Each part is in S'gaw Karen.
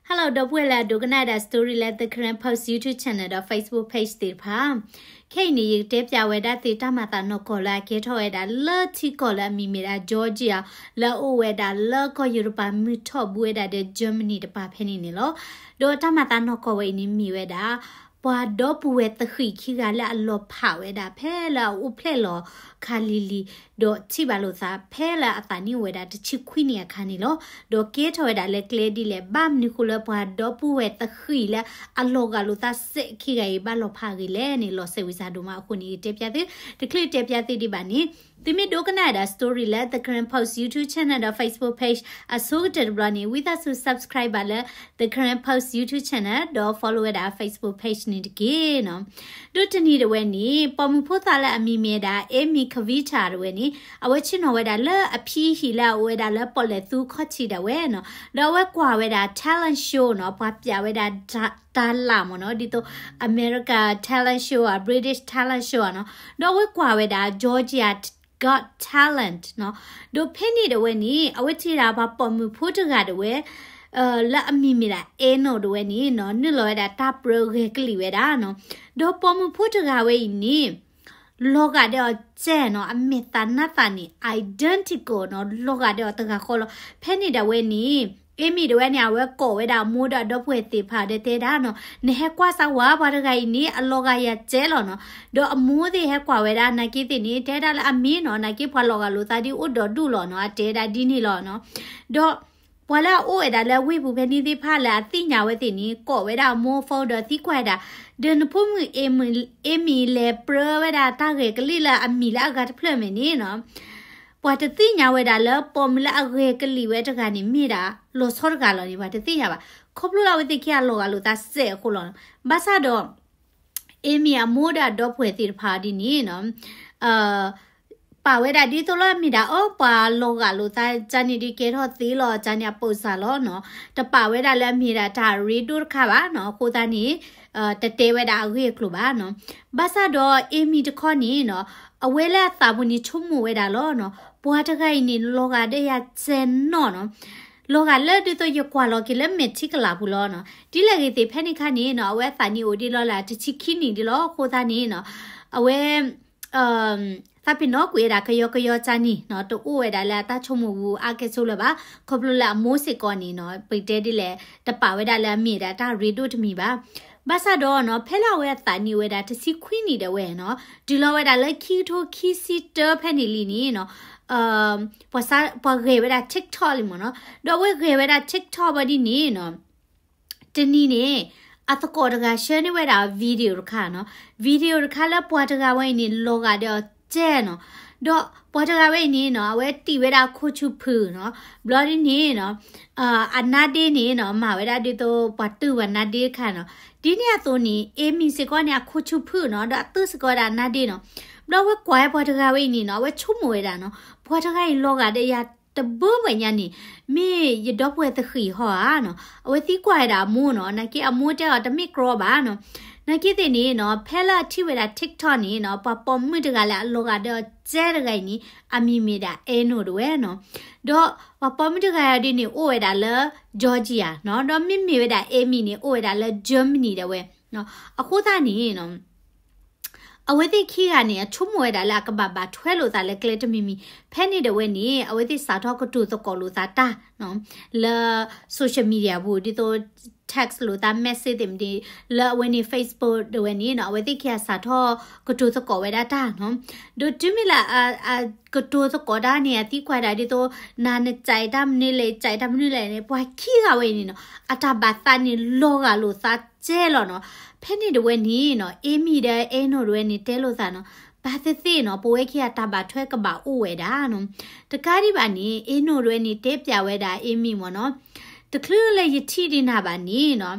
Hello ဒီပုၢ်ဝဲၢ်လၢအဒိကနၣ်ဝဲဒၣ် story လၢ The Karen Post YouTube channel ဒီး Facebook page သ့ၣ်တဖၣ်, ခဲအံၤန့ၣ် ယကတဲပၠးဝဲဒၣ်သုတၢ်မၤသးနီၢ်ကီၢ်လၢအကဲထီၣ်ဝဲဒၣ်လၢထံကီၢ်လၢ အမံၤမ့ၢ်ဒၣ် Georgia လၢအအိၣ်ဝဲဒၣ်လၢကီၢ်ယူရပၤ မုၢ်ထီၣ်ဘူးဝဲဒၣ်ဒီး Germany တပၤဖဲန့ၣ်န့ၣ်လီၤ. ဒီးတၢ်မၤသးနီၢ်ကီၢ်ဝဲအံၤန့ၣ်မ့ၢ်ဝဲဒၣ် ပှၤဒီပုၢ်ဝဲၢ်သဃံးခံဂၤလၢအလီၤဖးဝဲဒၣ် ဖဲလၢအအိၣ်ဖျဲၣ်လီၤခါလံၤလံၤ, ဒီးထံၣ်ဘၣ်လိာ်သး ဖဲလၢအသးနံၣ်အိၣ်ဝဲဒၣ်တဆံခွံနံၣ်အခါန့ၣ်လီၤ. ဒီးကဲထီၣ်ဝဲဒၣ်လၢကျဲဒ်လဲၣ်, ဘၣ်မနုၤဃိလၢပှၤဒီပုၢ်ဝဲၢ်သဃံးလၢအလီၤဂာ်လိာ်သးစဲးခံဂၤအံၤ ဘၣ်လီၤဖးအဂ့ၢ်လဲၣ်န့ၣ် လီၤစဲးဝံၤစးဒိၣ်မးအဃိန့ၣ် ယတဲပၠးသု, တချုးတဲပၠးသုဒံးဘၣ်န့ၣ်, သုမ့ၢ်ဒိကနၣ်ဝဲဒၣ် story လၢ The Karen Post YouTube channel ဒီး Facebook page အဆိကတၢၢ်တဘျီန့ၣ် ဝံသးစူၤ subscribe ဘၣ်လၢ The Karen Post YouTube channel ဒီး follow ဝဲဒၣ် Facebook page န့ၣ်တက့ၢ်နီၤ. ဒီးတနံၤတဝဲန့ၣ် ပိာ်မုၣ်ဖိသၣ်လၢအမံၤမ့ၢ်ဝဲဒၣ် Amy Kvita တဝဲန့ၣ် အဝဲဆ့ၣ်နီၤဝဲဒၣ်လၢအဖံအဟံၣ်လၢအအိၣ်ဝဲဒၣ်လၢပီၣ်လဲၣ်သူခီၣ်ထံးဒၣ်ဝဲနီၤ, ဒီးအဝဲကွၢ်ဝဲဒၣ် talent show နီၤ, ပှၤပၠးဝဲဒၣ်တၢ်လၢ်မ့ၢ်နီၤ, ဒ်သိး America talent show ဧါ, British talent show ဧါနီၤ, ဒီးအဝဲကွၢ်ဝဲဒၣ် Georgia Got Talent နီၤ, ဒီးဖဲန့ၣ်တဝဲန့ၣ် အဝဲထံၣ်ဒၣ်ပှၤပိာ်မုၣ်ဖိတဂၤတဝဲ လၢအမံၤမ့ၢ်ဒၣ် Eno တဝဲန့ၣ်နီၤ, နုာ်လီၤဝဲဒၣ်တၢ်ပြၢဂဲၤကလံၣ်ဝဲဒၣ်နီၤ, ဒီးပိာ်မုၣ်ဖိတဂၤဝဲအံၤန့ၣ် လီၤဂာ်ဒီးအီၤစဲနီၤ, အမဲာ်သးနါသးန့ၣ် identical နီၤ, လီၤဂာ်ဒီးအီၤတဂၤဃီလီၤ. ဖဲန့ၣ်ဒၣ်ဝဲန့ၣ် Amy တဝဲန့ၣ် အဝဲကိးဝဲဒၣ်အမိၢ်ဒီးအဒီပုၢ်ဝဲၢ်သ့ၣ်တဖၣ်ဒီးတဲဒၣ်နီၤ, နဟဲကွၢ်စၢ်ဝဲ ပှၤတဂၤအံၤန့ၣ် အလီၤဂာ်ယၤစဲလီၤနီၤ. ဒီးအမိၢ်သ့ၣ်ဟဲကွၢ်ဝဲဒၣ် နာ်က့သ့ၣ်န့ၣ် တဲဒၣ်လၢအမ့ၢ်နီၤ, နာ်က့ပှၤလီၤဂာ်လိာ်သးဒ်အိၣ်ဒီးဒူၣ်လီၤနီၤ, အတဲဒၣ်ဒ်န့ၣ်လီၤနီၤ. ဒီး ပှၤလၢအအိၣ်ဝဲဒၣ်လၢဝ့ၢ်ပူၤဖဲန့ၣ်သ့ၣ်တဖၣ်လၢအသ့ၣ်ညါဝဲသ့ၣ်န့ၣ် ကိးဝဲဒၣ်အမိၢ် phone ဒီးသံကွၢ်ဝဲဒၣ်, ဒီးနဖိမုၣ် Amy, Amy လဲၤပြၢဝဲဒၣ်တၢ်ဂဲၤကလံၣ်လၢအမံၤလၢအဂၤတဖျၢၣ်မဲာ်န့ၣ်နီၤ, ပှၤတသ့ၣ်ညါဝဲဒၣ်လၢပိာ်မုၣ်လၢအဂဲၤကလံၣ်ဝဲတဂၤန့ၣ် မ့ၢ်ဒၣ်လီၤဆီတဂၤလီၤန့ၣ် ပှၤတသ့ၣ်ညါဘၣ်. ခီဖျိလၢအဝဲသ့ၣ်ခံဂၤလီၤဂာ်လိာ်သးစဲးအဃိလီၤ. ဘၣ်ဆၣ်ဒီး Amy အမိၢ်ဒီးအဒီပုၢ်ဝဲၢ်သ့ၣ်တဖၣ်ဒ်န့ၣ်နီၤ, ပာ်ဝဲဒၣ်ဒ်သိးလၢအမ့ၢ်ဒၣ်အီၤ ပှၤလီၤဂာ်လိာ်သး ကန့ၣ်ဒ်ကဲထီၣ်သ့လီၤ ကန့ၣ်အပိာ်စၢ်လီၤနီၤ, တပာ်ဝဲဒၣ်လၢအမ့ၢ်ဒၣ်တၢ်ရ့ဒိၣ်တခါဘၣ်နီၤ, အဃိသတးန့ၣ် တတဲဝဲဒၣ်အဂ့ၢ်အကျိၤဘၣ်နီၤ. ဘၣ်ဆၣ်ဒီး Amy တခီန့ၣ်နီၤ, အဝဲလၢအသးပူၤန့ၣ်ဆိကမိၣ်ဝဲဒၣ်လီၤနီၤ, ပှၤတဂၤအံၤန့ၣ် လီၤဂာ်ဒီးယၤစဲးနီၤနီၤ, လီၤဂာ်လၢဒ်သိးယကွၢ်လီၤက့ၤလၢမဲာ်ထံကလၤပူၤလီၤနီၤ. ဒ်လဲၣ်ဂ့ၤသ့ၣ်ဖဲန့ၣ်ခါန့ၣ်နီၤ, အဝဲအသးနံၣ်အိၣ်ဒံးလီၤလၢတဆံခံနံၣ်ဒံးလီၤ. အဃိသတးန့ၣ်နီၤ, အဝဲ သးပ့ၤနီၣ်ကွံာ်ဝဲဒၣ်ကယီကယီကန့ၣ်နီၤ, တအိၣ်ဝဲဒၣ်လၢအတၢ်ဆိကမိၣ်ပူၤအါကဲဆိလၢၤဘၣ်. ခီဖျိလၢအမိၢ်စ့ၢ်ကီးန့ၣ်နီၤ, ပတဲဒ်လဲၣ် တပာ်ဝဲဒၣ်လၢအမ့ၢ်ဒၣ်တၢ်ရ့ဒိၣ်တမံၤဘၣ်. ဘၣ်ဆၣ်ဒီးနီၤ, ဖဲလၢအဝဲအသးနံၣ်အိၣ်ဝဲဒၣ်တဆံခွံနံၣ်ဒၣ်ဝဲနီၤ, တုၤလီၤဝဲဒၣ်လၢခံကထိခံဆံတၢဖဲန့ၣ်လံန့ၣ်နီၤ, ပှၤဂဲၤဝဲဒၣ် TikTok လံမ့ၢ်နီၤ. ဒီးအဝဲဂဲၤဝဲဒၣ် TikTok ဘၣ်ဒ်န့ၣ်နီၤ, တနံၤန့ၣ် အသကိးတဂၤဆှၢန့ၢ်ဝဲဒၣ် video တခါနီၤ, video တခါလၢပှၤတဂၤဝဲအံၤန့ၣ် လီၤဂာ်ဒီးအီၤစဲးနီၤ, ဒီးပှၤတဂၤဝဲအံၤန့ၣ်နီၤ, အဝဲတံာ်ဝဲဒၣ်အခိၣ်ဆူၣ်ဖုၣ်နီၤ, ဘျီဒ်န့ၣ်နီၤ, အနါဒ့န့ၣ်နီၤ, မၤဝဲဒၣ်ဒ်သိးပှၤတုၢ်ပှၤနါဒ့တခါနီၤ. ဒ်န့ၣ်အသိးန့ၣ် Amy စ့ၢ်ကီးန့ၣ်အခိၣ်ဆူၣ်ဖုၣ်နီၤ, ဒီးအတုၢ်စ့ၢ်ကီးဝဲဒၣ်အနါဒ့နီၤ. ဘျီအဝဲကွၢ်ဝဲပှၤတဂၤဝဲအံၤန့ၣ်နီၤ, အဝဲဆိကမိၣ်ဝဲဒၣ်နီၤ, ပှၤတဂၤအံၤလီၤဂာ်ဒီးယၤ တဘိမ့ၢ်ညါန့ၣ်, မ့ၢ်ယဒီပုၢ်ဝဲၢ်သဃံးဟီဧါနီၤ. အဝဲသံကွၢ်ဝဲဒၣ်အမိၢ်နီၤ, နာ်က့အမိၢ်တဲအီၤတမ့ၢ်ကြီဘၣ်နီၤ. နာ်က့သ့ၣ်န့ၣ်နီၤ, ဖဲလၢအထံၣ်ဝဲဒၣ် TikTok န့ၣ်နီၤ, ပှၤပိာ်မုၣ်တဂၤလၢအလီၤဂာ်ဒီးအီၤစဲးတဂၤအံၤန့ၣ် အမံၤမ့ၢ်ဒၣ် Eno တဝဲနီၤ. ဒီးပှၤပိာ်မုၣ်တဂၤအံၤဒ်န့ၣ် အိၣ်ဝဲဒၣ်လၢ Georgia နီၤ, ဒီးမ့မ့ၢ်ဝဲဒၣ် Amy န့ၣ် အိၣ်ဝဲဒၣ်လၢ Germany ဒၣ်ဝဲနီၤ. အဃိသတးန့ၣ်နီၤ အဝဲသ့ၣ်ခံဂၤန့ၣ် အဆိကမိၣ်ဝဲဒၣ်လၢအကဘၣ်ဘၣ်ထွဲလိာ်သးလၢကျဲတမံၤမံၤ, ဖဲန့ၣ်ဒၣ်ဝဲန့ၣ် အဝဲသ့ၣ်စးထီၣ်ကတိၤသကိးလိာ်သးတၢ်နီၤ, လၢ social media ပူၤ ဒ်သိး text လိာ်သး message သ့ၣ်မ့ၢ်ဒ် လၢအဝဲန့ၣ် Facebook ဒၣ်ဝဲန့ၣ်နီၤ, အဝဲသ့ၣ်ခံဂၤစးထီၣ်ကတိၤသကိးဝဲဒၣ်တၢ်နီၤ. ဒီးတုၤမ့ၢ်လၢ အကတိၤသကိးတၢ်န့ၣ် အသံကွၢ်ဒၣ်ဒ်သိး နၤနစံးတၢ်မနုၤလဲၣ် စံးတၢ်မနုၤလဲၣ်န့ၣ် ပှၤခံဂၤဝဲအံၤန့ၣ်နီၤ, အတၢ်ဘၣ်သးန့ၣ်လီၤဂာ်လိာ်သးစဲးလီၤနီၤ. ဖဲန့ၣ်ဒၣ်ဝဲန့ၣ်နီၤ, Amy ဒီး Eno ဒၣ်ဝဲန့ၣ် တဲလိာ်သးနီၤ, ဘၣ်သ့ၣ်သ့ၣ်နီၤ, ပဝဲခံဂၤတၢ်ဘၣ်ထွဲကဘၣ်အိၣ်ဝဲဒၣ်နီၤ. တကးဒံးဘၣ်န့ၣ် Eno ဒၣ်ဝဲန့ၣ် တဲပၠးဝဲဒၣ် Amy မ့ၢ်နီၤ, တချုးလၢယထံၣ်ဒံးနၤဘၣ်န့ၣ်နီၤ,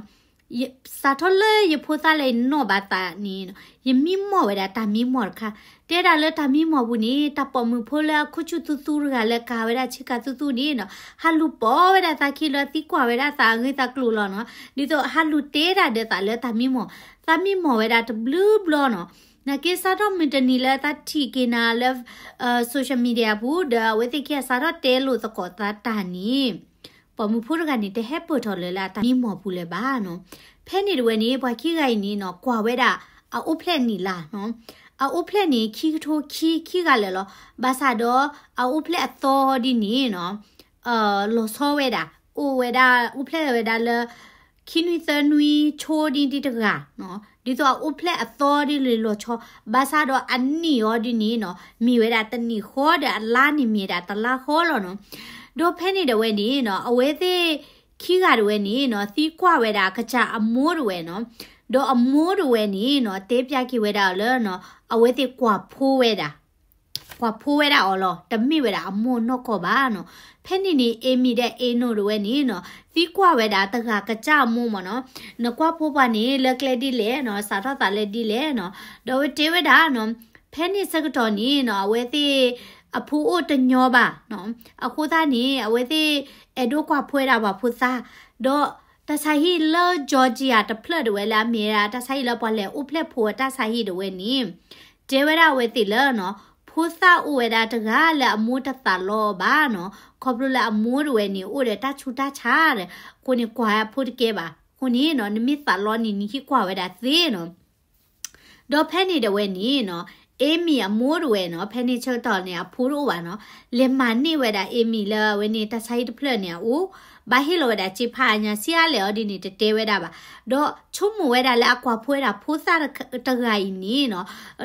စးထီၣ်လၢယဖိသၣ်လၢယနီၣ်ဘၣ်သးန့ၣ်နီၤ, ယမံမီၢ်ဝဲဒၣ်တၢ်မံမီၢ်တခါ, တဲဒၣ်လၢတၢ်မံမီၢ်ပူၤန့ၣ် တၢ်ပိာ်မုၣ်ဖိလၢအခိၣ်ဆူၣ်သူသူတဂၤလၢကၤဝဲဒၣ်ဆ့ကၤသူသူန့ၣ်နီၤ, ဟးလူၤပိာ်ဝဲဒၣ်သးခံလၢသံကွၢ်ဝဲဒၣ်သးအဂ့ၢ်သးကျိၤလီၤနီၤ, ဒ်သိးဟးလူၤတဲဒၣ်ဒီးသးလၢတၢ်မံမီၢ်, သးမံမီၢ်ဝဲဒၣ်တဘျုးဘျီနီၤ. နာ်က့စးထီၣ်မုၢ်တနံၤလၢသးထံၣ်က့ၤနၤလၢ social media ပူၤ ဒီးအဝဲသ့ၣ်ခံဂၤစးထီၣ်တဲလိာ်သကိးသးတၢ်န့ၣ် ပိာ်မုၣ်ဖိတဂၤန့ၣ် တဟဲပၢၢ်ထီၣ်လၢၤလၢအတၢ်မံမီၢ်ပူၤလၢၤဘၣ်နီၤ. ဖဲန့ၣ်တဝဲန့ၣ် ပှၤခံဂၤအံၤန့ၣ်နီၤ ကွၢ်ဝဲဒၣ်အအိၣ်ဖျဲၣ်နံၣ်လါနီၤ. အအိၣ်ဖျဲၣ်န့ၣ် ခံကထိခံခံဂၤလၢာ်လီၤ. ဘၣ်ဆၣ်ဒီး အအိၣ်ဖျဲၣ်အသီဒ်န့ၣ်နီၤ လီၤဆီဝဲဒၣ် အိၣ်ဝဲဒၣ် အိၣ်ဖျဲၣ်ဝဲဒၣ်လၢ ခံနွံသၢနွံဆိဒ်တဂၤနီၤ. ဒ်သိးအအိၣ်ဖျဲၣ်အသီဒ်လၢလီၤဆီ, ဘၣ်ဆၣ်ဒီးအနံၣ်အီၤဒ်န့ၣ်နီၤ မ့ၢ်ဝဲဒၣ်တနံၣ်ဃီဒီးအလါန့ၣ်မ့ၢ်ဒၣ်တလါဃီလီၤနီၤ. ဒီးဖဲန့ၣ်တဝဲန့ၣ်နီၤ အဝဲသ့ၣ်ခံဂၤတဝဲန့ၣ်နီၤ သံကွၢ်ဝဲဒၣ်အကစၢ်အမိၢ်တဝဲနီၤ. ဒီးအမိၢ်တဝဲန့ၣ်နီၤ တဲပျးက့ၤဝဲဒၣ်အီၤလၢနီၤ အဝဲသ့ၣ်ကွၢ်ဖိဝဲဒၣ် ကွၢ်ဖိဝဲဒၣ်အီၤလီၤ. တမ့ၢ်ဝဲဒၣ်အမိၢ်နီၢ်ကီၢ်ဘၣ်နီၤ. ဖဲန့ၣ်န့ၣ် Amy ဒီး Eno တဝဲန့ၣ်နီၤ သံကွၢ်ဝဲဒၣ်တဂၤကစၢ်အမိၢ်မ့ၢ်နီၤ, နကွၢ်ဖိပှၤန့ၣ် လၢကျဲဒ်လဲၣ်နီၤ, စးထီၣ်သးလၢဒ်လဲၣ်နီၤ. ဒီးအဝဲတဲဝဲဒၣ်နီၤ ဖဲန့ၣ်ဆၢကတီၢ်န့ၣ်နီၤ အဝဲသ့ၣ်အဖိအိၣ်တညီဘၣ်နီၤ. အဃိသတးန့ၣ် အဝဲသ့ၣ်အဲၣ်ဒိးကွၢ်ဖိဝဲဒၣ်ပှၤဖိသၣ်, ဒီးတၢ်ဆါဟံၣ်လၢ Georgia တဖျၢၣ်တဝဲလၢအမ့ၢ်ဝဲဒၣ် တၢ်ဆါဟံၣ်လၢပှၤလဲၤအိၣ်ဖျဲၣ်ဖိအတၢ်ဆါဟံၣ်တဝဲန့ၣ် တဲဝဲဒၣ်အဝဲသ့ၣ်လၢနီၤ ဖိသၣ်အိၣ်ဝဲဒၣ်တဂၤလၢအမိၢ်တသးလီအီၤဘၣ်နီၤ, ခီဖျိလၢအမိၢ်တဝဲန့ၣ် အိၣ်ဒီးတၢ်ဆူးတၢ်ဆါဒီး အဃိန့ၣ် ကွၢ်ဖိတကဲဘၣ်. အဃိန့ၣ်နီၤ နမ့ၢ်သးလီန့ၣ် နဟံးကွၢ်ဝဲဒၣ်သ့နီၤ. ဒီးဖဲန့ၣ်တဝဲန့ၣ်နီၤ Amy အမိၢ်တဝဲနီၤ ဖဲန့ၣ်ဆၢကတီၢ်န့ၣ် အဖိတအိၣ်ဘၣ်နီၤ, လဲၤမၤန့ၢ်ဝဲဒၣ် Amy လၢအဝဲန့ၣ် တၢ်ဆါဟံၣ်တဖျၢၣ်န့ၣ်အအိၣ်, ဘၣ်ဟ့ၣ်လီၤဝဲဒၣ်စ့ဖးအညါ ဆံးအါလဲၣ်အီၤဒ်န့ၣ် တတဲဝဲဒၣ်ဘၣ်. ဒီးဆိကမိၣ်ဝဲဒၣ်လၢအကွၢ်ဖိဝဲဒၣ်ဖိသၣ်တဂၤအံၤန့ၣ်နီၤ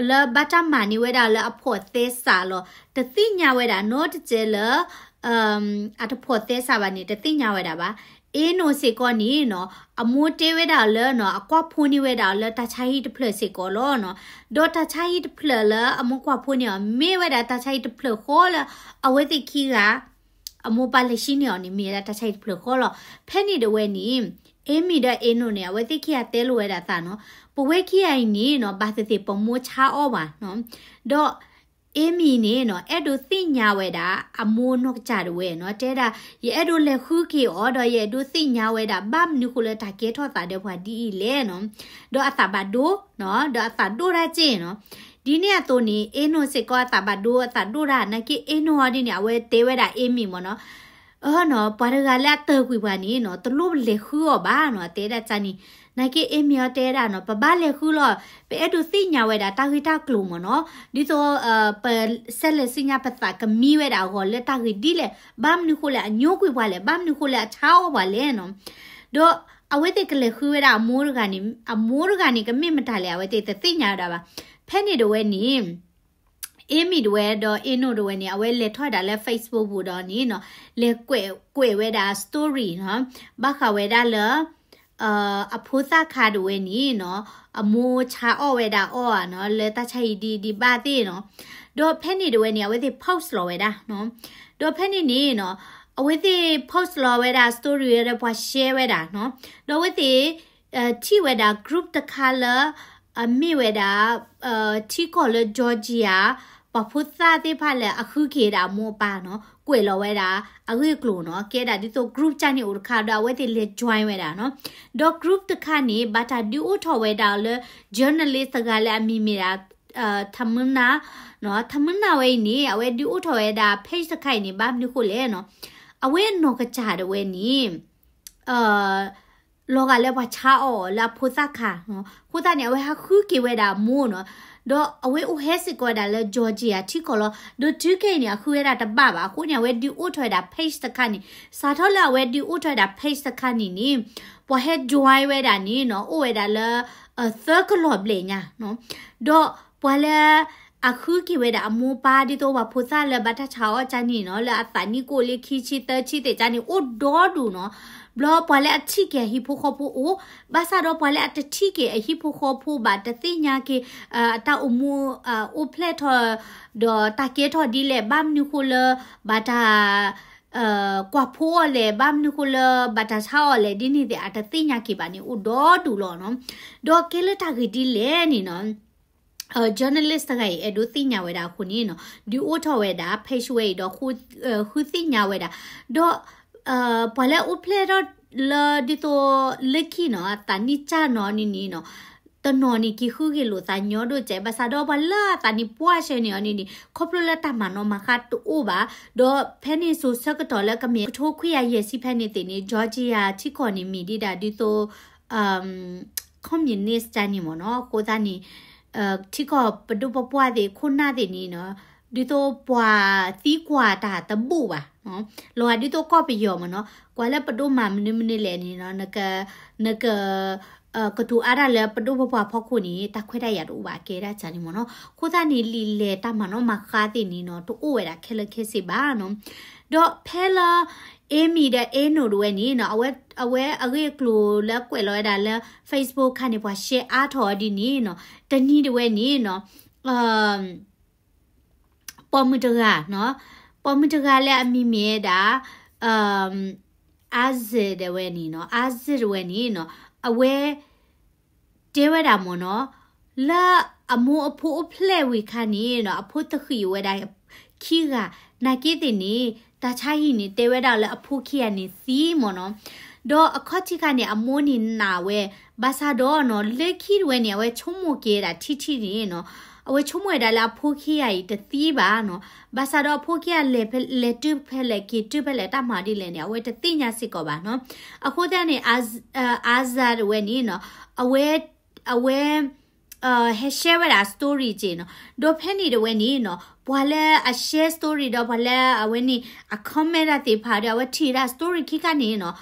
လၢဘၣ်တၢ်မၤန့ၢ်ဝဲဒၣ်လၢအဖိးသဲစးလီၤ. တသ့ၣ်ညါဝဲဒၣ်နီတစဲးလၢ အတဖိးသဲစးဘၣ်န့ၣ် တသ့ၣ်ညါဝဲဒၣ်ဘၣ်. Eno စ့ၢ်ကီးန့ၣ်နီၤ အမိၢ်တဲဝဲဒၣ်လၢနီၤ အကွၢ်ဖိန့ၢ်ဝဲဒၣ်အီၤလၢတၢ်ဆါဟံၣ်တဖျၢၣ်စ့ၢ်ကီးလီၤနီၤ. ဒီးတၢ်ဆါဟံၣ်တဖျၢၣ်လၢအမိၢ်ကွၢ်ဖိန့ၢ်အီၤ မ့ၢ်ဝဲဒၣ်တၢ်ဆါဟံၣ်တဖျၢၣ်ဃီလၢ အဝဲသ့ၣ်ခံဂၤ အမိၢ်ပၢ်လဲၤဆှံန့ၢ်အီၤန့ၣ် မ့ၢ်ဝဲဒၣ်တၢ်ဆါဟံၣ်တဖျၢၣ်ဃီလီၤ. ဖဲန့ၣ်တဝဲန့ၣ် Amy ဒီး Eno န့ၣ် အဝဲသ့ၣ်ခံဂၤတဲလိာ်ဝဲဒၣ်သးနီၤ, ပဝဲခံဂၤအံၤန့ၣ်နီၤ ဘၣ်သ့ၣ်သ့ၣ်ပမိၢ်ဆါအီၣ်ဘၣ်နီၤ. ဒီး Amy န့ၣ်နီၤ အဲၣ်ဒိးသ့ၣ်ညါဝဲဒၣ် အမိၢ်နီၢ်ကစၢ်တဝဲနီၤ, တဲဒၣ် ယအဲၣ်ဒိးလဲၤဃုက့ၤအီၤ ဒီးယအဲၣ်ဒိးသ့ၣ်ညါဝဲဒၣ် ဘၣ်မနုၤဃိလၢတၢ်ကဲထီၣ်သးဒီးပှၤဒ်အံၤလဲၣ်နီၤ. ဒီးအသးဘၣ်ဒိနီၤ, ဒီးအသးဒိၣ်တၢ်စ့ၢ်နီၤ. ဒ်န့ၣ်အသိးန့ၣ် Eno စ့ၢ်ကီးအသးဘၣ်ဒိ အသးဒိၣ်တၢ် နာ်က့ Eno အီၤဒ်န့ၣ် အဝဲတဲဝဲဒၣ် Amy မ့ၢ်နီၤ, အနီၤ ပှၤတဂၤလၢအတၢၢ်ကွံာ်ပှၤန့ၣ်နီၤ တလိၣ်လဲၤဃုအီၤဘၣ်နီၤ, အတဲဒၣ်ကန့ၣ်. နာ်က့ Amy အီၤတဲဒၣ်နီၤ ပဘၣ်လဲၤဃုလီၤ, ပအဲၣ်ဒိးသ့ၣ်ညါဝဲဒၣ်တၢ်ဂ့ၢ်တၢ်ကျိၤမ့ၢ်နီၤ, ဒ်သိး ပဆဲးလဲၤဆူညါ ပသးကမံဝဲဒၣ်အဂီၢ်လၢတၢ်ဂ့ၢ်ဒ်လဲၣ်, ဘၣ်မနုၤဃိလၢအညိကွံာ်ပှၤလဲၣ်, ဘၣ်မနုၤဃိလၢအဆါအီၣ်ပှၤလဲၣ်နီၤ. ဒီးအဝဲသ့ၣ်ကလဲၤဃုဝဲဒၣ်အမိၢ်တဂၤန့ၣ် အမိၢ်တဂၤန့ၣ် ကမ့ၢ်မတၤလဲၣ် အဝဲသ့ၣ်တသ့ၣ်ညါဝဲဒၣ်ဘၣ်. ဖဲန့ၣ်တဝဲန့ၣ် Amy တဝဲဒီး Eno တဝဲန့ၣ် အဝဲလဲၤထီၣ်ဝဲဒၣ်လၢ Facebook ပူၤဒီးန့ၣ်နီၤ, လဲၤကွဲးဝဲဒၣ် story နီၤ, ဘၣ်ဃးဝဲဒၣ်လၢ အဖိသၣ်ခါတဝဲန့ၣ်နီၤ, အမိၢ်ဆါအီၣ်ဝဲဒၣ်အီၣ်ဧါနီၤ, လၢတၢ်ဆါဟံၣ်ဒ်ဒံးဘၣ်သ့ၣ်နီၤ. ဒီးဖဲန့ၣ်တဝဲန့ၣ် အဝဲသ့ၣ် post လီၤဝဲဒၣ်နီၤ. ဒီးဖဲန့ၣ်န့ၣ်နီၤ, အဝဲသ့ၣ် post လီၤဝဲဒၣ် story ဝဲဒီးပှၤ share ဝဲဒၣ်နီၤ. ဒီးအဝဲသ့ၣ် ထံၣ်ဝဲဒၣ် group တခါလၢ အမ့ၢ်ဝဲဒၣ် ထံကီၢ်လၢ Georgia ပှၤဖိသၣ်သ့ၣ်တဖၣ်လၢအဃုက့ၤဒၣ်အမိၢ်အပၢ်နီၤ, ကွဲးလီၤဝဲဒၣ်အဂ့ၢ်အကျိၤနီၤ, ကဲဒၣ်ဒ်သိး group ကန့ၣ်အိၣ်တခါဒီး အဝဲသ့ၣ်လဲၤ join ဝဲဒၣ်နီၤ. ဒီး group တခါန့ၣ် ဘၣ်တၢ်ဒုးအိၣ်ထီၣ်ဝဲဒၣ်လၢ journalist တဂၤလၢအမံၤမ့ၢ်ဒၣ် Tamuna နီၤ, Tamuna ဝဲအံၤန့ၣ် အဝဲဒုးအိၣ်ထီၣ်ဝဲဒၣ် page တခါအံၤန့ၣ် ဘၣ်မနုၤဃိလဲၣ်နီၤ, အဝဲအနီၢ်ကစၢ်ဒၣ်ဝဲန့ၣ် လီၤဂာ်လၢပှၤဆါအီၣ်အီၤလၢအဖိသၣ်ခါနီၤ. အဃိသတးန့ၣ် အဝဲဟးဃုက့ၤဝဲဒၣ်အမိၢ်နီၤ, ဒီးအဝဲအိၣ်ဟဲစ့ၢ်ကီးဝဲဒၣ်လၢ Georgia ထံကီၢ်လီၤ. ဒီးတုၤခဲအံၤန့ၣ် အဃုဝဲဒၣ်တဘၣ်ဘၣ်. အဃိန့ၣ် အဝဲဒုးအိၣ်ထီၣ်ဝဲဒၣ် page တခါန့ၣ်, စးထီၣ်လၢအဝဲဒုးအိၣ်ထီၣ်ဝဲဒၣ် page တခါန့ၣ်န့ၣ်, ပှၤဟဲ join ဝဲဒၣ်န့ၣ်နီၤ, အိၣ်ဝဲဒၣ်လၢ သၢကလီၢ်ဘျဲၣ်ညါနီၤ. ဒီးပှၤလၢ အဃုက့ၤဝဲဒၣ်အမိၢ်ပၢ် ဒ်သိးပှၤဖိသၣ်လၢဘၣ်တၢ်ဆါအီၣ်ကန့ၣ်နီၤ, လၢအသးနံၣ်ကအိၣ်လၢခံဆံသၢဆံသ့ၣ်ကန့ၣ် အိၣ်ဒီဒူၣ်နီၤ. ဘျီပှၤလၢအထံၣ်က့ၤအဟံၣ်ဖိဃီဖိအိၣ်, ဘၣ်ဆၣ်ဒီးပှၤလၢအတထံၣ်က့ၤအဟံၣ်ဖိဃီဖိဘၣ် တသ့ၣ်ညါက့ၤ အတၢ်အိၣ်မူ အိၣ်ဖျဲၣ်ထီၣ် ဒီးတၢ်ကဲထီၣ်ဒ်လဲၣ်, ဘၣ်မနုၤဃိလၢ ဘၣ်တၢ် ကွၢ်ဖိအီၤလဲၣ်, ဘၣ်မနုၤဃိလၢ ဘၣ်တၢ်ဆါအီၣ်လဲၣ် ဒ်န့ၣ်သ့ၣ် အတသ့ၣ်ညါက့ၤဘၣ်န့ၣ် အိၣ်ဒီဒူၣ်လီၤနီၤ. ဒီးကဲလၢတၢ်ဂ့ၢ်ဒ်လဲၣ်န့ၣ်နီၤ, journalist တဂၤအံၤ အဲၣ်ဒိးသ့ၣ်ညါဝဲဒၣ်အဃိန့ၣ်နီၤ, ဒုးအိၣ်ထီၣ်ဝဲဒၣ် page ဝဲအံၤဒီး ဃုသ့ၣ်ညါဝဲဒၣ်, ဒီး ပှၤလၢအအိၣ်ဖျဲၣ်ထီၣ်လၢဒ်သိးလၢခံနီၤ, အသးနံၣ်ကၢ်နီၤန့ၣ်န့ၣ်နီၤ, တနီၤန့ၣ်က့ၤဃုက့ၤလိာ်သးညီဒိၣ်ကဲး ဘၣ်ဆၣ်ဒီးပှၤလၢအသးန့ၣ်ပှၢ်ဆှၢန့ၢ်အီၤန့ၣ်န့ၣ် ခီဖျိလၢတၢ်မၤနီၣ်မၤဃါတအိၣ်ဘၣ်. ဒီးဖဲန့ၣ်စိၤဆၢကတီၢ်လၢကမ့ၢ် ကထိခွံကယၤယဲၢ်ဆံဖဲန့ၣ်သ့ၣ်န့ၣ် Georgia ထံကီၢ်န့ၣ်မ့ၢ်ဒံးဒၣ်ဒ်သိး communist တၢ်န့ၣ်မ့ၢ်နီၤ. အဃိသတးန့ၣ် ထံကီၢ်ပဒိၣ်ပပှၢ်သ့ၣ်ခိၣ်နၢ်သ့ၣ်န့ၣ်နီၤ ဒ်သိးပှၤသံကွၢ်တၢ်တဘူၣ်ဘၣ် လီၤဂာ်ဒ်သိးကီၢ်ပယီၤမ့ၢ်နီၤ ကွၢ်လၢပဒိၣ်မၤမနုၤမနုၤလဲၣ်န့ၣ်နီၤ နက နက ကတိၤအါတၢ်လၢပဒိၣ်ပပှၢ်ဖီခိၣ်န့ၣ် တၢ်ခွဲးတၢ်ယာ်တအိၣ်ဘၣ် အကဲဒၣ်စၢ်န့ၣ်မ့ၢ်နီၤ. အဃိသတးန့ၣ် လံာ်လဲၢ်တၢ်မၤနီၣ်မၤဃါသ့ၣ်န့ၣ်နီၤ တအိၣ်ဝဲဒၣ်ခဲလၢာ်ခဲဆ့ဘၣ်နီၤ. ဒီးဖဲလၢ Amy ဒီး Eno တဝဲန့ၣ်နီၤ အဝဲ အဝဲအဂ့ၢ်အကျိၤလၢကွဲးလီၤဝဲဒၣ်လၢ Facebook ခါန့ၣ် ပှၤ share အါထီၣ်အီၤဒ်န့ၣ်နီၤ တနံၤတဝဲန့ၣ်နီၤ ပိာ်မုၣ်တဂၤနီၤ ပိာ်မုၣ်တဂၤလၢအမံၤမ့ၢ်ဝဲဒၣ် အါစၢၤတဝဲန့ၣ်နီၤ အါစၢၤတဝဲန့ၣ်နီၤ အဝဲ တဲဝဲဒၣ်မ့ၢ်နီၤ လၢအမိၢ်အဖိအိၣ်ဖျဲၣ်ဝံၤခါန့ၣ်နီၤ အဖိတဃံးဝဲဒၣ်ခံဂၤ နာ်က့သ့ၣ်န့ၣ် တၢ်ဆါဟံၣ်န့ၣ် တဲဝဲဒၣ်လၢအဖိခံဂၤန့ၣ်သံမ့ၢ်နီၤ. ဒီးအခီၣ်ထံးခါန့ၣ် အမိၢ်န့ၣ်နာ်ဝဲ ဘၣ်ဆၣ်ဒီးနီၤ လၢခံတဝဲန့ၣ် အဝဲဆိကမိၣ်က့ၤဝဲဒၣ်ထံထံန့ၣ်နီၤ အဝဲဆိကမိၣ်ဝဲဒၣ်လၢအဖိခံဂၤအံၤတသံဘၣ်နီၤ. ဘၣ်ဆၣ်ဒီးအဖိခံဂၤလဲၤဖဲ လဲၤတုၤဖဲလဲၣ်က့ၤတုၤဖဲလဲၣ်တၢ်မၤဒ်လဲၣ်န့ၣ် အဝဲတသ့ၣ်ညါစ့ၢ်ကီးဘၣ်နီၤ. အဃိသတးန့ၣ် အါစၢၤတဝဲန့ၣ်နီၤ အဝဲ အဝဲ ဟဲ share ဝဲဒၣ် story က့ၤနီၤ. ဒီးဖဲန့ၣ်တဝဲန့ၣ်နီၤ ပှၤလၢအ share story ဒီးပှၤလၢအဝဲန့ၣ် အ comment တၢ်သ့ၣ်တဖၣ်ဒီး အဝဲထံၣ်ဝဲဒၣ် story ခံခါန့ၣ်နီၤ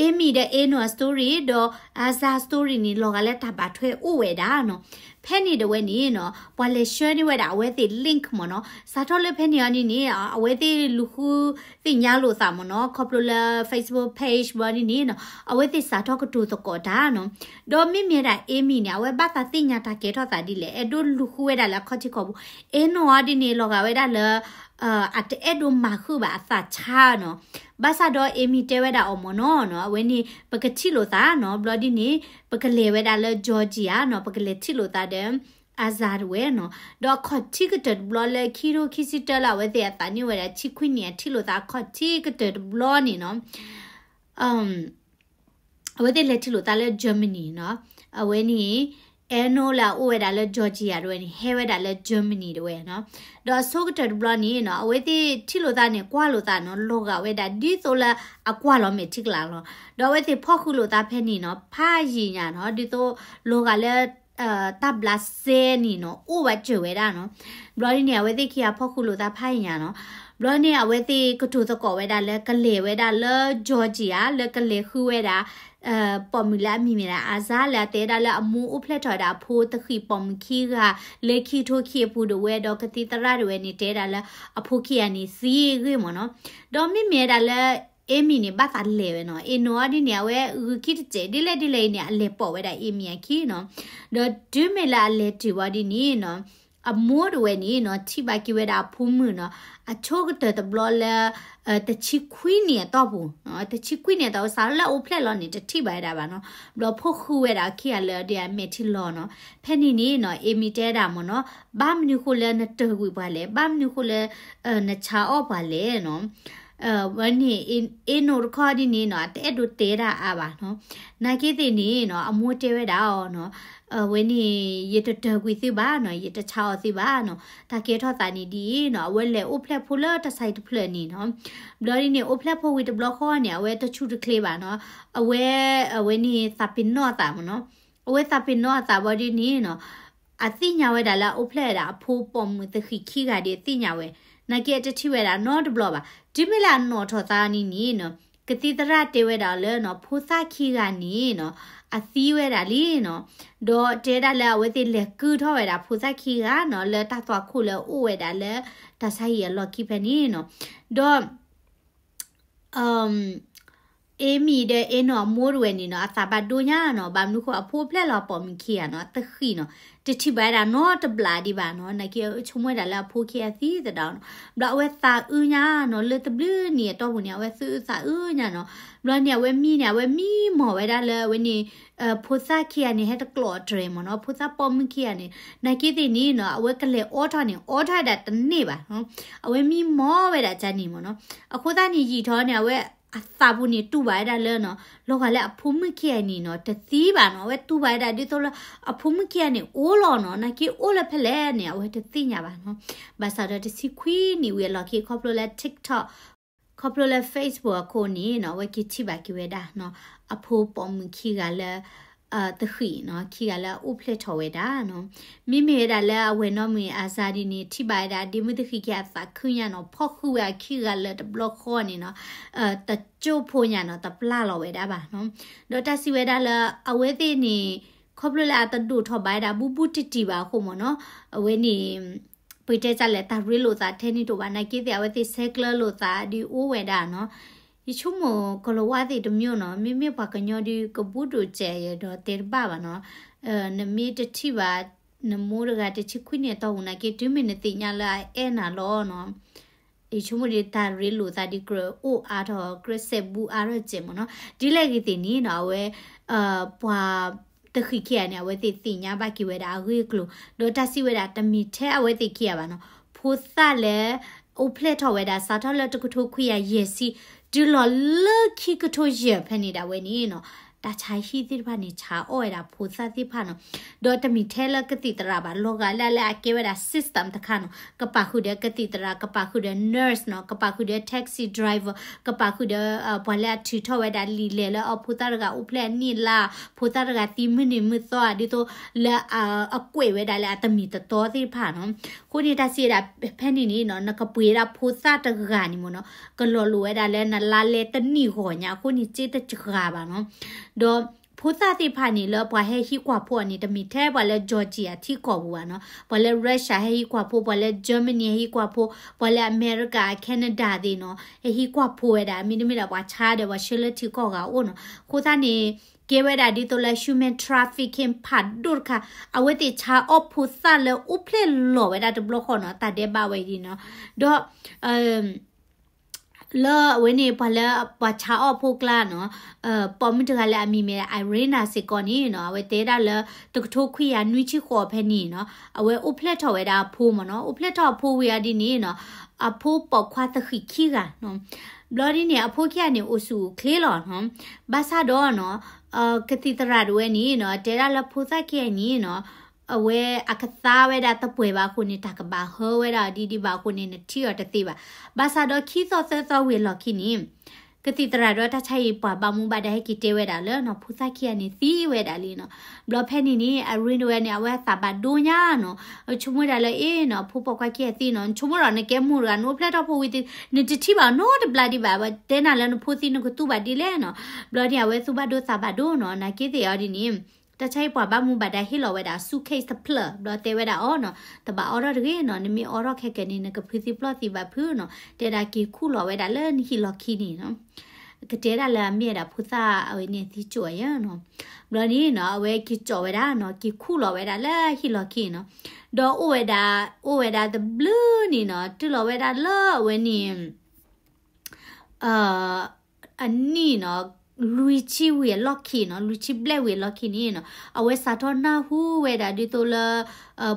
Amy ဒီး Eno အ story ဒီး အါစၢၤ story န့ၣ် လီၤဂာ်လၢတၢ်ဘၣ်ထွဲအိၣ်ဝဲဒၣ်နီၤ. ဖဲန့ၣ်တဝဲန့ၣ်နီၤ ပှၤလဲၤ share န့ၢ်ဝဲဒၣ်အဝဲသ့ၣ် link မ့ၢ်နီၤ. စးထီၣ်လၢဖဲန့ၣ်အီၤဒ်န့ၣ် အဝဲသ့ၣ်လူၤဃုသ့ၣ်ညါလိာ်သးမ့ၢ်နီၤ ခီဖျိလၢ Facebook page ဘၣ်ဒ်န့ၣ်နီၤ အဝဲသ့ၣ်စးထီၣ်ကတိၤသကိးတၢ်နီၤ. ဒီးမ့မ့ၢ်ဒၣ် Amy န့ၣ် အဝဲဘၣ်သးသ့ၣ်ညါတၢ်ကဲထီၣ်သးဒ်လဲၣ် အဲၣ်ဒိးလူၤဃုဝဲဒၣ်လၢအခီၣ်ထံးခီၣ်ဘိ Eno အီၤဒ်န့ၣ် လီၤဂာ်ဝဲဒၣ်လၢ အတအဲၣ်ဒိးမၤဃုာ်ဘၣ်အသးဆါနီၤ. ဘၣ်ဆၣ်ဒီး Amy တဲဝဲဒၣ်အီၤမ့ၢ်နီၤနီၤ အဝဲန့ၣ် ပကထံၣ်လိာ်သးနီၤ ဘျီဒ်န့ၣ် ပကလဲၤဝဲဒၣ်လၢ Georgia နီၤ ပကလဲၤထံၣ်လိာ်သးဒီး အါစၢၤတဝဲနီၤ. ဒီးအခီၣ်ထံးကတၢၢ်တဘျီလၢခံထိခံဆံတၢလၢအဝဲသ့ၣ်အသးန့ၢ်ဝဲဒၣ်ဆံခွံနံၣ်အထံၣ်လိာ်သးအခီၣ်ထံးကတၢၢ်တဘျီန့ၣ်နီၤ အဝဲသ့ၣ်လဲၤထံၣ်လိာ်သးလၢ Germany နီၤ. အဝဲန့ၣ် Eno လၢအအိၣ်ဝဲဒၣ်လၢ Georgia တဝဲန့ၣ် ဟဲဝဲဒၣ်လၢ Germany တဝဲနီၤ. ဒီးအဆိကတၢၢ်တဘျီန့ၣ်နီၤ အဝဲသ့ၣ်ထံၣ်လိာ်သးန့ၣ် ကွၢ်လိာ်သးနီၤ လီၤဂာ်ဝဲဒၣ်ဒ်သိးလၢအကွၢ်လီၤမဲာ်ထံကလၤလီၤ. ဒီးအဝဲသ့ၣ်ဖီၣ်ဃုာ်လိာ်သးဖဲန့ၣ်နီၤ ဖးယံာ်ညါနီၤ ဒ်သိးလီၤဂာ်လၢ တၢ်ဘျးစဲန့ၣ်နီၤ အိၣ်ဝဲစၢၤဝဲဒၣ်နီၤ. ဘျီဒ်န့ၣ် အဝဲသ့ၣ်ခံဂၤဖီၣ်ဃုာ်လိာ်သးဖးယံာ်ညါနီၤ. ဘျီန့ၣ် အဝဲသ့ၣ်ကတိၤသကိးဝဲဒၣ်လၢကလဲၤဝဲဒၣ်လၢ Georgia လၢကလဲၤဃုဝဲဒၣ် ပိာ်မုၣ်လၢအမံၤမ့ၢ်ဒၣ် အါစၢၤ လၢအတဲဒၣ်လၢအမိၢ်အိၣ်ဖျဲၣ်ထီၣ်ဝဲဒၣ်အဖိတဃံးပိာ်မုၣ်ခံဂၤ လၢခံထိခံအပူၤတဝဲ ဒီးကသံၣ်သရၣ်တဝဲန့ၣ် တဲဒၣ်လၢအဖိခံဂၤန့ၣ်သံအဂ့ၢ်မ့ၢ်နီၤ. ဒီးမ့မ့ၢ်ဝဲဒၣ်လၢ Amy န့ၣ် ဘၣ်သးလဲၤဝဲနီၤ. Eno အီၤဒ်န့ၣ် အဝဲဂုာ်ခံတစဲး ဒ်လဲၣ်ဒ်လဲၣ်အံၤန့ၣ် အလဲၤပိာ်ဝဲဒၣ် Amy အခံနီၤ. ဒီးတုၤမ့ၢ်လၢအလဲၤတုၤဝဲဒ်န့ၣ်နီၤ အမိၢ်တဝဲန့ၣ်နီၤ ထံၣ်ဘၣ်က့ၤဝဲဒၣ်အဖိမုၣ်နီၤ အဆိကတၢၢ်တဘျီလၢ တဆံခွံနံၣ်အတီၢ်ပူၤ, တဆံခွံနံၣ်အတီၢ်ပူၤ စးထီၣ်လၢအအိၣ်ဖျဲၣ်လီၤန့ၣ် တထံၣ်ဘၣ်ဝဲဒၣ်ဘၣ်နီၤ. ဘျီဖိဃုဝဲဒၣ်အခံဂၤလၢဒ်အမဲာ်ထံလီၤနီၤ. ဖဲန့ၣ်န့ၣ်နီၤ Amy တဲဒၣ်မ့ၢ်နီၤ ဘၣ်မနုၤဃိလၢနတၢၢ်ကွံာ်ပှၤလဲၣ်, ဘၣ်မနုၤဃိလၢ နဆါအီၣ်ပှၤလဲၣ်နီၤ. ဝဲန့ၣ် Eno တခီဒ်န့ၣ်နီၤ တအဲၣ်ဒိးတဲဒၣ်အါဘၣ်နီၤ. နာ်က့သ့ၣ်န့ၣ်နီၤ အမိၢ်တဲဝဲဒၣ်အီၤနီၤ ဝဲန့ၣ် ယတတၢၢ်ကွံာ်သုဘၣ်နီၤ, ယတဆါအီၣ်သုဘၣ်နီၤ. တၢ်ကဲထီၣ်သးန့ၣ်ဒ်အံၤနီၤ အဝဲလဲၤအိၣ်ဖျဲၣ်ဖိလၢတၢ်ဆါဟံၣ်တဖျၢၣ်န့ၣ်နီၤ. ဘျီဒ်န့ၣ် အိၣ်ဖျဲၣ်ဖိဝံၤတဘျီဃီန့ၣ် အဝဲတဆူၣ်တချ့ဘၣ်နီၤ. အဝဲ အဝဲန့ၣ်သးပ့ၤနီၣ်အသးမ့ၢ်နီၤ. အဝဲသးပ့ၤနီၣ်အသးဘျီဒ်န့ၣ်နီၤ အသ့ၣ်ညါဝဲဒၣ်လၢအအိၣ်ဖျဲၣ်ဝဲဒၣ်အဖိပိာ်မုၣ်တဃံးခံဂၤဒီးသ့ၣ်ညါဝဲ, နာ်က့အတထံၣ်ဝဲဒၣ်နီတဘျီဘၣ်. တုၤမ့ၢ်လၢအနီၣ်ထီၣ်သးန့ၣ်န့ၣ်နီၤ ကသံၣ်သရၣ်တဲဝဲဒၣ်လၢနီၤ ဖိသၣ်ခံဂၤန့ၣ်နီၤ အသံဝဲဒၣ်လံနီၤ. ဒီးတဲဒၣ်လၢအဝဲသ့ၣ်လဲၤကုၢ်ထီၣ်ဝဲဒၣ်ဖိသၣ်ခံဂၤနီၤ လၢတၢ်သွၣ်ခိၣ်လၢအအိၣ်ဝဲဒၣ်လၢ တၢ်ဆါဟံၣ်အလီၢ်ခံဖဲန့ၣ်နီၤ. ဒီး Amy ဒီး Eno အမိၢ်တဝဲန့ၣ်နီၤ အသးဘၣ်ဒိညါနီၤ, ဘၣ်မနုၤဃိအဖိအိၣ်ဖျဲၣ်လီၤပိာ်မုၣ်ခံဂၤနီၤ တဃံးနီၤ, တထံၣ်ဘၣ်ဝဲဒၣ်နီတဘျီဒံးဘၣ်နီၤ, နာ်က့ဆိကမိၣ်ဝဲဒၣ်လၢအဖိခံဂၤသံသဒၣ်နီၤ. ဘျီအဝဲသးအုးညါနီၤ, လၢတဘျုးနံၣ်အတီၢ်ပူၤန့ၣ် အဝဲသးအုးသးအုးညါနီၤ. ဘျီန့ၣ် အဝဲမံန့ၣ် အဝဲမံမီၢ်ဝဲဒၣ်လၢအဝဲန့ၣ် ဖိသၣ်ခံဂၤန့ၣ် ဟဲတကျိးအတြဲၤမ့ၢ်နီၤ, ဖိသၣ်ပိာ်မုၣ်ခံဂၤန့ၣ် နာ်က့သ့ၣ်န့ၣ်နီၤ အဝဲကလဲၤအိးထီၣ်န့ၣ် အိးထီၣ်ဝဲဒၣ်တန့ၢ်ဘၣ်နီၤ, အဝဲမံမီၢ်ဝဲဒၣ်ကန့ၣ်မ့ၢ်နီၤ. အဃိသတးန့ၣ် ယံာ်ထီၣ်န့ၣ် အဝဲ အသးပူၤန့ၣ်တူၢ်ဘၣ်ဝဲဒၣ်လၢနီၤ လီၤဂာ်လၢအဖိမုၣ်ခံဂၤန့ၣ်နီၤ တသံဘၣ်နီၤ အဝဲတူၢ်ဘၣ်ဝဲဒၣ်ဒ်သိးလၢ အဖိမုၣ်ခံဂၤန့ၣ်အိၣ်လီၤနီၤ နာ်က့အိၣ်လၢဖဲလဲၣ်န့ၣ် အဝဲတသ့ၣ်ညါဘၣ်နီၤ. ဘၣ်ဆၣ်ဒီးတဆံခွံနံၣ်ဝံၤအလီၢ်ခံ ခီဖျိလၢ TikTok ခီဖျိလၢ Facebook အခိၣ်န့ၣ်နီၤ အဝဲက့ၤထံၣ်ဘၣ်က့ၤဝဲဒၣ်နီၤ အဖိပိာ်မုၣ်ခံဂၤလၢ တဃံးနီၤ ခံဂၤလၢအအိၣ်ဖျဲၣ်ထီၣ်ဝဲဒၣ်နီၤ. မ့မ့ၢ်ဝဲဒၣ်လၢအဝဲနီၢ်မုၢ်အစါဒ်န့ၣ် ထံၣ်ဘၣ်ဝဲဒၣ်ဒ့မုၣ်တဃံးခံဂၤအသးခုညါနီၤ ဖီၣ်ဃုာ်ဝဲအခံဂၤလၢတဘျီဃီန့ၣ်နီၤ တကၠိၢ်ဖိညါနီၤ တပျၢ်လီၤဝဲဒၣ်ဘၣ်နီၤ. ဒီးတၢ်စံးဝဲဒၣ်လၢ အဝဲသ့ၣ်န့ၣ် ခီဖျိလၢအတဒိၣ်ထီၣ်ဘၣ်ဝဲဒၣ်ဘူးဘူးတံၢ်တံၢ်ဘၣ်အဃိမ့ၢ်နီၤ အဝဲန့ၣ် ပတဲတၢ်လဲၣ် တၢ်ရ့လိာ်သးထဲန့ၣ်တအိၣ်ဘၣ် နာ်က့သ့ၣ် အဝဲသ့ၣ်ဆဲးကျၢလိာ်သးဒ်အိၣ်ဝဲဒၣ်နီၤ. ယဆိကမိၣ်ကလီၤဝါသ့ၣ်တမံၤနီၤ မ့မ့ၢ်ပှၤကညီဒ်ကဘူးဒိၣ်စဲး ဒီးတဲတဘၣ်ဘၣ်နီၤ. နမ့ၢ်တထံၣ်ဘၣ် နမိၢ်တဂၤတဆံခွံနံၣ်အတီၢ်ပူၤ နာ်က့တုၤမ့ၢ်နသ့ၣ်ညါလၢအအဲၣ်နၤလီၤနီၤ ယဆိကမိၣ်ဒ်တၢ်ရ့လိာ်သးဒ်ကြၢးအိၣ်အါထီၣ် ကြၢးစဲးဘူးအါထီၣ်စဲးမ့ၢ်နီၤ. ဒ်လဲၣ်ဂ့ၤသ့ၣ်န့ၣ်နီၤ အဝဲ ပှၤတဃံးခံဂၤန့ၣ် အဝဲသ့ၣ်သ့ၣ်ညါဘၣ်က့ၤဝဲဒၣ်အဂ့ၢ်အကျိၤ ဒီးတၢ်စံးဝဲဒၣ်တမ့ၢ်ထဲအဝဲသ့ၣ်ခံဂၤဘၣ်နီၤ ဖိသၣ်လၢ အိၣ်ဖျဲၣ်ထီၣ်ဝဲဒၣ် စးထီၣ်လၢတကထိခွံကယၤယဲၢ်ဆံ တုၤလီၤလၢခံကထိယဲၢ်ဖဲန့ၣ်ဒၣ်ဝဲန့ၣ်နီၤ တၢ်ဆါဟံၣ်သ့ၣ်တဖၣ်န့ၣ် ဆါအီၣ်ဝဲဒၣ်ဖိသၣ်သ့ၣ်တဖၣ်နီၤ. ဒီးတမ့ၢ်ထဲလၢကသံၣ်သရၣ်ဘၣ် လီၤဂာ်လၢလၢအကဲဝဲဒၣ် system တခါနီၤ ကပာ်ဃုာ်ဒီးကသံၣ်သရၣ် ကပာ်ဃုာ်ဒီး nurse နီၤ ကပာ်ဃုာ်ဒီး taxi driver ကပာ်ဃုာ်ဒီး ပှၤလၢအထုးထီၣ်ဝဲဒၣ်လံာ်လဲၢ်လၢအဖိသၣ်တဂၤအိၣ်ဖျဲၣ်အနံၣ်လါ ဖိသၣ်တဂၤသံမုၢ်နံၤမုၢ်သီ ဒ်သိးလၢအကွဲးဝဲဒၣ်လၢအတမံၤတတီသ့ၣ်တဖၣ်နီၤ. အဃိန့ၣ်တၢ်စံးဝဲဒၣ်ဖဲန့ၣ်န့ၣ်နီၤ နကပှ့ၤဒၣ်ဖိသၣ်တဂၤန့ၣ်မ့ၢ်နီၤ ကလီၤလိာ်ဝဲဒၣ်လၢနလါလဲတနံၣ်ဂီၤညါ အဃိန့ၣ်စ့တစှၤဘၣ်နီၤ. ဒီးဖိသၣ်သ့ၣ်တဖၣ်န့ၣ် လၢပှၤဟဲဟံးကွၢ်ဖိအီၤန့ၣ် တမ့ၢ်ထဲပှၤလၢ Georgia ထံကီၢ်ပူၤဘၣ်နီၤ ပှၤလၢ Russia ဟဲဟံးကွၢ်ဖိ ပှၤလၢ Germany ဟဲဟံးကွၢ်ဖိ ပှၤလၢအမဲရကၤ Canada သ့ၣ်နီၤ ဟဲဟံးကွၢ်ဖိဝဲဒၣ် မ့တမ့ၢ်ဒီးပှၤဆါဒီးပှၤဆှၢလၢထံကီၢ်ဂၤအိၣ်နီၤ. အဃိသတးန့ၣ် ကဲဝဲဒၣ်ဒ်သိးလၢ human trafficking ဖးဒိၣ်တခါ အဝဲသ့ၣ်ဆါအီၣ်ဖိသၣ်လၢအိၣ်ဖျဲၣ်လီၤဝဲဒၣ်တဘျီဃီနီၤ တၢ်ဒဲးဘးဝဲဒ်နီၤ. ဒီး လၢအဝဲန့ၣ် ပှၤလၢပှၤဆါအီၣ်ဖိကျါနီၤ ပိာ်မုၣ်တဂၤလၢအမံၤမ့ၢ် Irina စ့ၢ်ကီးန့ၣ်နီၤ အဝဲတဲဒၣ်လၢ တကထိခွံကယၤနွံဆံဃိးဖဲန့ၣ်နီၤ အဝဲအိၣ်ဖျဲၣ်ထီၣ်ဝဲဒၣ်အဖိမ့ၢ်နီၤ အိၣ်ဖျဲၣ်ထီၣ်အဖိဝံၤအီၤဒ်န့ၣ်နီၤ အဖိပိာ်ခွါသဃံးခံဂၤနီၤ ဘျီဒ်န့ၣ် အဖိခံဂၤန့ၣ် အိၣ်ဆူၣ်အိၣ်ချ့လီၤနီၤ. ဘၣ်ဆၣ်ဒီးနီၤ ကသံၣ်သရၣ်တဝဲန့ၣ်နီၤ တဲဒၣ်လၢဖိသၣ်ခံဂၤန့ၣ်နီၤ အဝဲအကသါဝဲဒၣ်တပှဲၤဘၣ်အဃိန့ၣ် တၢ်ကဘၣ်ဟၢဝဲဒၣ်ဒ်ဒ်ဘၣ်အဃိန့ၣ် နထံၣ်အီၤတသ့ဘၣ်. ဘၣ်ဆၣ်ဒီးခံသီသၢသီဝံၤအလီၢ်ခံန့ၣ် ကသံၣ်သရၣ်ဒီးတၢ်ဆါဟံၣ်ပှၤဘၣ်မူဘၣ်ဒါဟဲက့ၤတဲဝဲဒၣ်လၢနီၤ ဖိသၣ်ခံဂၤန့ၣ်သံဝဲဒၣ်လံနီၤ. ဘျီဖဲန့ၣ်န့ၣ် Irina တဝဲန့ၣ် အဝဲအသးဘၣ်ဒိညါနီၤ ဆိကမိၣ်ဒၣ်လၢအ့နီၤ ဖိပိာ်ခွါခံဂၤသံနီၤ ဆိကမိၣ်ဒီးနကဲမိၢ်တဂၤ နအိၣ်ဖျဲၣ်ထီၣ်ဖိဝံၤ နတထံၣ်ဘၣ်နီတဘျီဒံးဘၣ် တဲနၤလၢနဖိသံနကတူၢ်ဘၣ်ဒ်လဲၣ်နီၤ. ဘျီန့ၣ် အဝဲသူၣ်ဘၣ်ဒိသးဘၣ်ဒိနီၤ နာ်က့သ့ၣ်အီၤဒ်န့ၣ် တၢ်ဆါဟံၣ်ပှၤဘၣ်မူဘၣ်ဒါဟ့ၣ်လီၤဝဲဒၣ် suitcase တဖျၢၣ် ဘျီတဲဝဲဒၣ်အီၤနီၤ တဘၣ်အိးထီၣ်တဂ့ၤနီၤ နမ့ၢ်အိးထီၣ်ခဲကနံၣ် နကဖုသံပျီၢ်သံဘၣ်ဖုနီၤ တဲဒၣ်က့ၤခူၣ်လီၤဝဲဒၣ်လၢနဟံၣ်လီၢ်ခံန့ၣ်နီၤ ကတဲဒၣ်လၢအမ့ၢ်ဝဲဒၣ်ဖိသၣ်အဝဲန့ၣ်သံကၠိၣ်အယၢနီၤ. ဘျီန့ၣ်နီၤ အဝဲက့ၤကၠီၣ်ဝဲဒၣ်နီၤ က့ၤခူၣ်လီၤဝဲဒၣ်လၢဟံၣ်လီၢ်ခံနီၤ. ဒီးအိၣ်ဝဲဒၣ် အိၣ်ဝဲဒၣ်တဘျုးနံၣ်နီၤ တုၤလီၤဝဲဒၣ်လၢအဝဲန့ၣ် အနံၣ်နီၤ လွံၢ်ဆံဝံၤအလီၢ်ခံနီၤ လွံၢ်ဆံဘျဲၣ်ဝံၤအလီၢ်ခံန့ၣ်နီၤ အဝဲစးထီၣ်နၢ်ဟူဝဲဒၣ်ဒ်သိးလၢ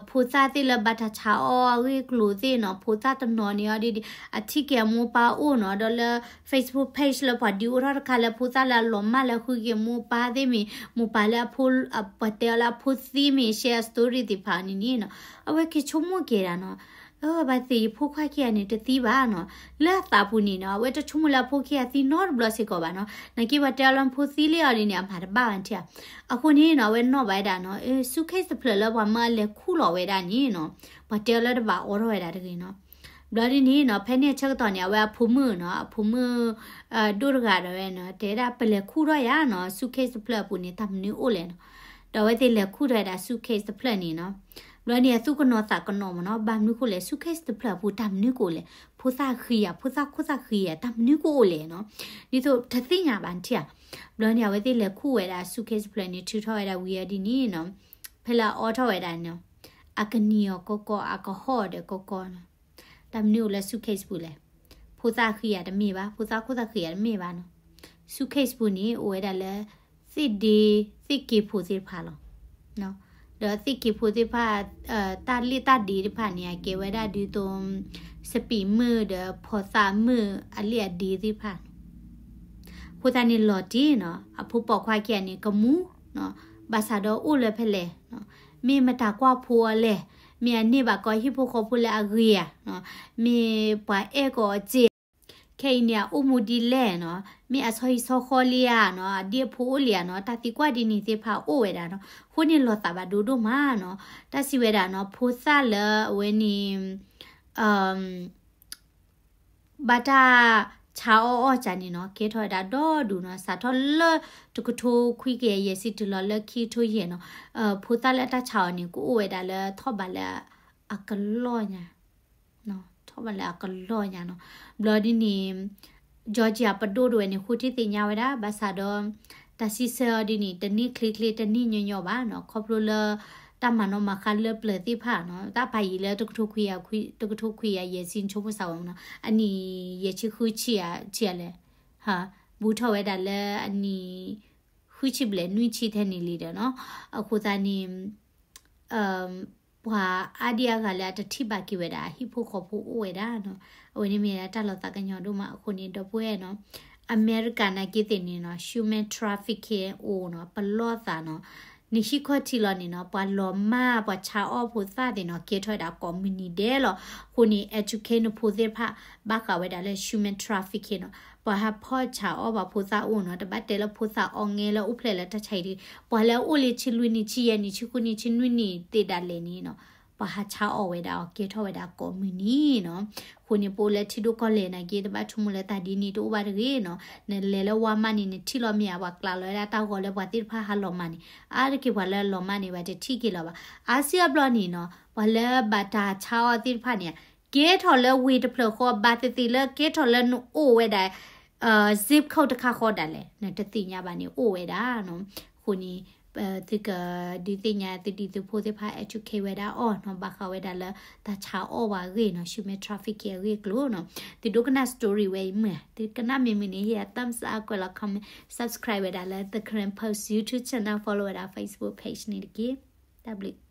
ဖိသၣ်သ့ၣ်လၢဘၣ်တၢ်ဆါအီၣ်အဂ့ၢ်အကျိၤသ့ၣ်နီၤ ဖိသၣ်တနီၤန့ၣ်အီၤဒ်ဒ် အထံၣ်က့ၤအမိၢ်ပၢ်အိၣ်နီၤ ဒီးလၢ Facebook page လၢပှၤဒုးအိၣ်ထီၣ်တခါလၢဖိသၣ်လၢအလီၤမၢ်လၢဃုက့ၤမိၢ်ပၢ်သ့ၣ်မ့ၢ် မိၢ်ပၢ်လၢအဖိ ပှၤတဲအီၤလၢအဖိသံမ့ၢ် share story သ့ၣ်တဖၣ်န့ၣ်န့ၣ်နီၤ အဝဲက့ၤဆိကမိၣ်က့ၤဒၣ်နီၤ အၢ ဘၣ်သ့ၣ်ယဖိခွါခံဂၤန့ၣ်တသံဘၣ်နီၤ လၢအသးပူၤန့ၣ်နီၤ အဝဲတဆိကမိၣ်လၢအဖိခံဂၤသံနီတဘျီစ့ၢ်ကီးဘၣ်နီၤ နာ်က့ပှၤတဲအီၤလၢဖိသံလံအီၤဒ်န့ၣ် အမၤတဘၣ်ဘၣ်ထံၣ်ဧါ အဃိန့ၣ်နီၤ အဝဲနီၣ်ဘၣ်ဝဲဒၣ်နီၤ suitcase တဖျၢၣ်လၢပှၤမၢအလဲၤခူၣ်လီၤဝဲဒၣ်န့ၣ်နီၤ ပှၤတဲအီၤလၢတဘၣ်အိးထီၣ်ဝဲဒၣ်တဂ့ၤနီၤ ဘျီဒ်န့ၣ်နီၤ ဖဲန့ၣ်အဆၢကတီၢ်န့ၣ် အဝဲအဖိမုၣ်နီၤ အဖိမုၣ် ဒိၣ်တဂၤဒီးဝဲနီၤ တဲဒၣ်ပလဲၤခူၣ်ထီၣ်ယၤနီၤ suitcase တဖျၢၣ်အပူၤန့ၣ် တၢ်မနုၤအိၣ်လဲၣ်နီၤ ဒီးအဝဲသ့ၣ်လဲၤခူၣ်ထီၣ်ဝဲဒၣ် suitcase တဖျၢၣ်န့ၣ်နီၤ ဘျီန့ၣ် အသူၣ်ကနိးသးကနိးမ့ၢ်နီၤ ဘၣ်မနုၤဃိလဲၣ် suitcase တဖျၢၣ်အပူၤတၢ်မနုၤကအိၣ်လဲၣ် ဖိသၣ်ဃံဧါ ဖိသၣ်ခိၣ်သၣ်ဃံဧါ တၢ်မနုၤကအိၣ်လဲၣ်နီၤ ဒ်သိးတသ့ၣ်ညါဘၣ်နထံၣ်ဧါ ဘျီန့ၣ် အဝဲသ့ၣ်လဲၤခူၣ်ဝဲဒၣ် suitcase တဖျၢၣ်န့ၣ် ထုးထီၣ်ဝဲဒၣ်ဝံၤအီၤဒ်န့ၣ်နီၤ ဖဲလၢအအိးထီၣ်ဝဲဒၣ်နီၤ အကနံၤအီၤကီကီ အကဟီၣ်ဒီးကီကီနီၤ တၢ်မနုၤအိၣ်လၢ suitcase ပူၤလဲၣ် ဖိသၣ်ဃံဧါတမ့ၢ်ဘၣ် ဖိသၣ်ခိၣ်သၣ်ဃံဧါတမ့ၢ်ဘၣ်နီၤ suitcase ပူၤန့ၣ် အိၣ်ဝဲဒၣ်လၢ သ့ၣ်ဒ့ သ့ၣ်က့ၤဖိသ့ၣ်တဖၣ်လီၤ ဒီးသ့ၣ်က့ၤဖိသ့ၣ်တဖၣ် တၢ်လ့ၣ်တၢ်ဒ့တဖၣ်န့ၣ် အကဲဝဲဒၣ်ဒ်သိး စပံးမုၢ်ဒီးဖီသၣ်မုၢ်အလ့ၣ်အဒ့သ့ၣ်တဖၣ်နီၤ အဃိသတးန့ၣ်လီၤတံၢ်နီၤ, အဖိပိာ်ခွါခံဂၤန့ၣ် ကမူနီၤ, ဘၣ်ဆၣ်ဒီးအိၣ်လၢဖဲလဲၣ်နီၤ, မ့ၢ်မတၤကွၢ်ဖိအီၤလဲၣ်, မ့ၢ်အန့ၢ်ဘၣ်ကီဟံၣ်ဖိဃီဖိလၢအဂ့ၤဧါနီၤ, မ့ၢ်ပှၤအဲၣ်ကီးအီၤစ့, ခဲအံၤန့ၣ် အအိၣ်မူဒ်လဲၣ်နီၤ, မ့ၢ်အဆီဟံၣ်ဆီဃီလံဧါနီၤ, အဒ့အဖိအိၣ်လံဧါနီၤ, တၢ်သံကွၢ်ဒ်န့ၣ်သ့ၣ်တဖၣ်အိၣ်ဝဲဒၣ်နီၤ, အဃိန့ၣ်လီၤသးဘၣ်ဒိဒိၣ်မးနီၤ, တၢ်စံးဝဲဒၣ်နီၤ, ဖိသၣ်လၢအဝဲန့ၣ် ဘၣ်တၢ်ဆါအီၣ်အီၣ်စ့ၢ်န့ၣ်နီၤ, ကဲထီၣ်ဝဲဒၣ်ဒီဒူၣ်နီၤ, စးထီၣ်လၢတကထိခွံကယၤယဲၢ်ဆံတုၤလီၤလၢခံကထိယဲၢ်နီၤ, ဖိသၣ်လၢတၢ်ဆါအီၣ်န့ၣ် ကအိၣ်ဝဲဒၣ်လၢထီၣ်ဘးလၢအကလီၢ်ညါ, ထီၣ်ဘးလၢအကလီၢ်ညါနီၤ, ဘျီဒ်န့ၣ် Georgia ပဒိၣ်တဝဲန့ၣ် ဃုထံၣ်သ့ၣ်ညါဝဲဒၣ်, ဘၣ်ဆၣ်ဒီး တၢ်စံးဆၢအီၤဒ်န့ၣ် တန့ၢ်ချ့ချ့ တန့ၢ်ညီညီဘၣ်နီၤ, ခီဖျိလၢ တၢ်မၤနီၣ်မၤဃါလၢပျၢၤသ့ၣ်တဖၣ်နီၤ, တၢ်ပာ်ယံၤလၢတကထိခွံကယၤခွံ, တကထိခွံကယၤယဲၢ်ဆံ နဆိကမိၣ်စ့ၢ်ဝဲမနီၤ, အနံၣ်ယဲၢ်ဆံဃုဆံဧါ, ဆံဧါလဲၣ်, ဘူးထီၣ်ဝဲဒၣ်လၢအနံၣ် ဃုဆံဘျဲၣ်နွံဆံထဲန့ၣ်လံဒီးနီၤ, အဃိသတးန့ၣ် ပှၤအါဒံအါဂၤလၢအတထံၣ်ဘၣ်က့ၤဝဲဒၣ်အဟံၣ်ဖိဃီဖိအိၣ်ဝဲဒၣ်နီၤ, အဝဲန့ၣ်မ့ၢ်ဒၣ်တၢ်လီၤသးကညီၤဒိၣ်မးအဃိန့ၣ် ဒီပုၢ်ဝဲၢ်နီၤ, အမဲရကၤနာ်က့သ့ၣ်န့ၣ်နီၤ human trafficking အိၣ်နီၤ, ပလီၢ်သးနီၤ, နဟံၣ်ခီၣ်ထံးလီၤန့ၣ်နီၤ, ပှၤလီၤမၢ် ပှၤဆါအီၣ်ဖိသၣ်သ့ၣ်နီၤ ကဲထီၣ်ဝဲဒၣ်ကိးမုၢ်နံၤဒဲးလီၤ, အဃိန့ၣ် educate နဖိသ့ၣ်တဖၣ် ဘၣ်ဃးဝဲဒၣ်လၢ human trafficking နီၤ, ပှၤဟးဖီၣ်ဆါအီၣ်ပှၤဖိသၣ်အိၣ်နီၤ, တဘၣ်တဲလၢဖိသၣ်အီၣ်ငဲလၢအိၣ်ဖျဲၣ်လၢတၢ်ဆါအံၤတဂ့ၤ, ပှၤလၢအအိၣ်လၢဆံလွံၢ်နံၣ် ဆံယဲၢ်နံၣ် ဆံဃုနံၣ် ဆံနွံနံၣ်သ့ၣ်ဒၣ်လဲာ်န့ၣ်နီၤ, ပှၤဟးဆါအီၣ်ဝဲဒၣ်အီၤ ကဲထီၣ်ဝဲဒၣ်ကိးမုၢ်နံၤနီၤ, အဃိန့ၣ် ပအိၣ်လၢထံဒိၣ်ကီၢ်လဲၢ်နာ်က့ တဘၣ်ဆိကမိၣ်လၢတၢ်ဒ်န့ၣ်တအိၣ်ဘၣ်တဂ့ၤနီၤ, နလဲၤလၢ Walmart န့ၣ် နထံၣ်လီၤမ့ၢ်ဧါ, ပှၤကျးလီၤဝဲဒၣ်တၢ်ဂီၤလၢပှၤသ့ၣ်တဖၣ်ဟးလီၤမၢ်န့ၣ်, အါတက့ၢ်ပှၤလၢအလီၤမၢ်န့ၣ် ပှၤတထံၣ်က့ၤလီၤဘၣ်, အါစုအါဘျီန့ၣ်နီၤ, ပှၤလၢဘၣ်တၢ်ဆါအီၣ်သ့ၣ်တဖၣ်န့ၣ် ကဲထီၣ်လၢဝ့ၢ်တဖျၢၣ်ဃီ ဘၣ်သ့ၣ်သ့ၣ်လၢကဲထီၣ်လၢနအိၣ်ဝဲဒၣ် zip code တခါဃီဒၣ်လဲာ် နတသ့ၣ်ညါဘၣ်န့ၣ် အိၣ်ဝဲဒၣ်နီၤ, အဃိန့ၣ် သုကဒုးသ့ၣ်ညါသုဒံးသုဖိသ့ၣ်တဖၣ် educate ဝဲဒၣ်အီၤနီၤ, ဘၣ်ဃးဝဲဒၣ်လၢတၢ်ဆါအီၣ်ပှၤအဂ့ၢ်နီၤ, human trafficking အဂ့ၢ်အကျိၤနီၤ, သုဒိကနၣ် story ဝဲအံၤမုာ်, သုကနၣ်မ့ၢ်မုာ်န့ၣ် ဟ့ၣ် thumbs up ကွဲးလီၤ comment, subscribe ဝဲဒၣ်လၢ The Karen Post YouTube channel, follow ဝဲဒၣ် Facebook page န့ၣ်တက့ၢ်. တၢ်ဘျုး